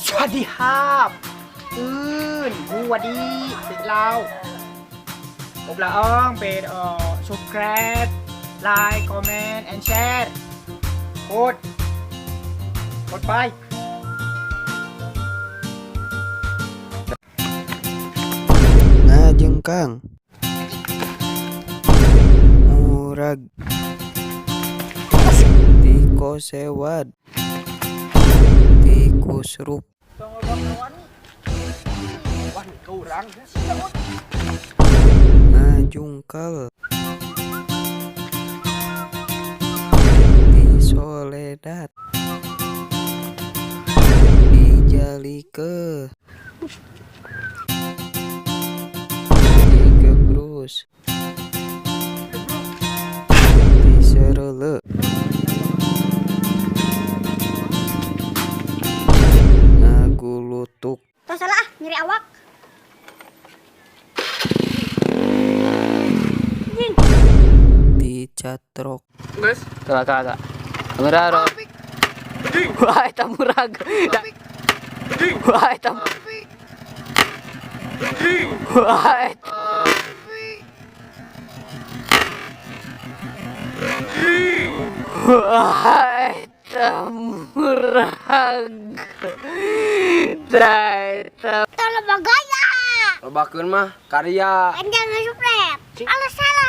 สวัสดีครับอื่นกูวัดีติดเราอบละอ้องเป็นsubscribe like comment and share กดกดไป Ngajengkang. Murag. Tiko sewad. Tikusrup. Ngajungkel. Tisoledat. Dijalike. Digebrus. Disereuleu. Ngagulutuk. Tos salah ah, nyeri awak. Dicatrok. Salah, salah, salah. Murag. Wah, eta murag. Wah, eta. Wah, eta. Wah, eta murag. Da, eta. Tolong bagaya. Lobakeun mah karya. Panjang nge-subscribe. Alah salah.